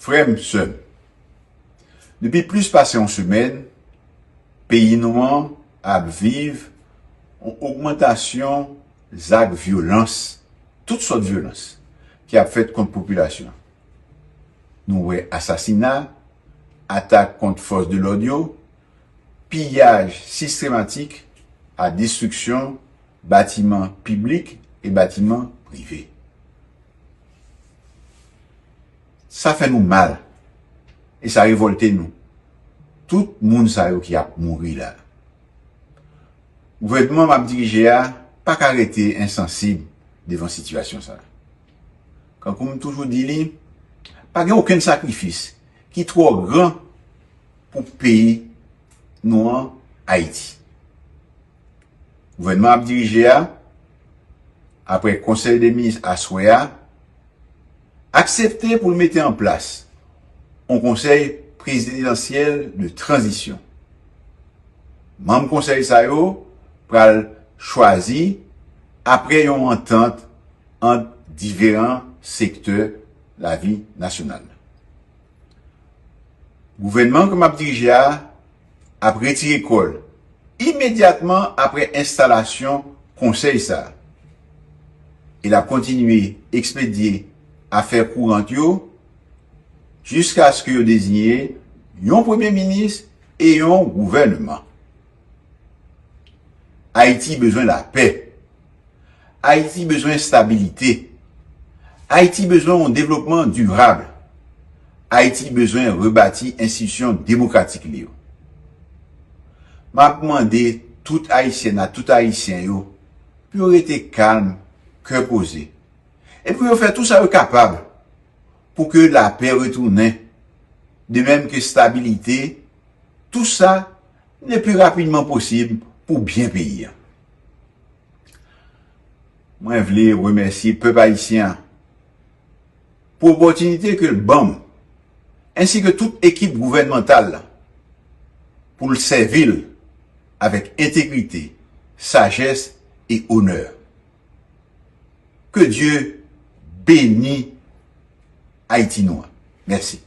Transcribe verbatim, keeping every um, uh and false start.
Frè m, sè m, depi plis pase yon semèn, peyi nou an ap viv yon ogmantasyon zak vyolans, tout sòt vyolans, ki ap fèt kont popilasyon. Nou wè asasina, atak kont fòs de lòd yo, piyaj sistematik a destriksyon batiman piblik e batiman prive. Sa fè nou mal e sa revòlte nou. Tout moun sa yo ki ap mouri la. Gouvènman m ap dirije a pa ka rete ensansib devan sitiyasyon sa. Kankou m toujou di li, pa gen okenn sakrifis ki twò gran pou peyi nou an, Ayiti. Gouvènman ap dirije a, apre konsèy de minis aswè a, aksepte pou l mete an plas yon konsèy prezidansyèl de tranzisyon. Manm konsèy sa yo pral chwazi apre yon antant ant diferan sektè lavi nasyonal. Gouvènman ke m ap dirije a ap retire kò l imedyatman apre enstalasyon konsèy sa a. E l ap kontinye ekspedye afè kourant yo jiskaske yo deziye yon premye minis e yon gouvènman. Ayiti bezwen lapè. Ayiti bezwen estabilite. Ayiti bezwen yon devlopman dirab. Ayiti bezwen rebati enstitisyon demokratik li yo. M ap mande tout Ayisyèn ak tout Ayisyen yo pou yo rete kalm, kè poze, e pou yo fè tou sa yo kapab pou ke lapè retounen, de menm ke estabilite, tou sa le pli rapidman posib pou byen peyi a. Mwen vle remèsye pèp ayisyen an pou opòtinite ke l ban m, ensi ke tout ekip gouvènmantal la, pou l sèvi l avèk entegrite, sajès e onè. Ke Dye beni Ayiti nou an. Mèsi.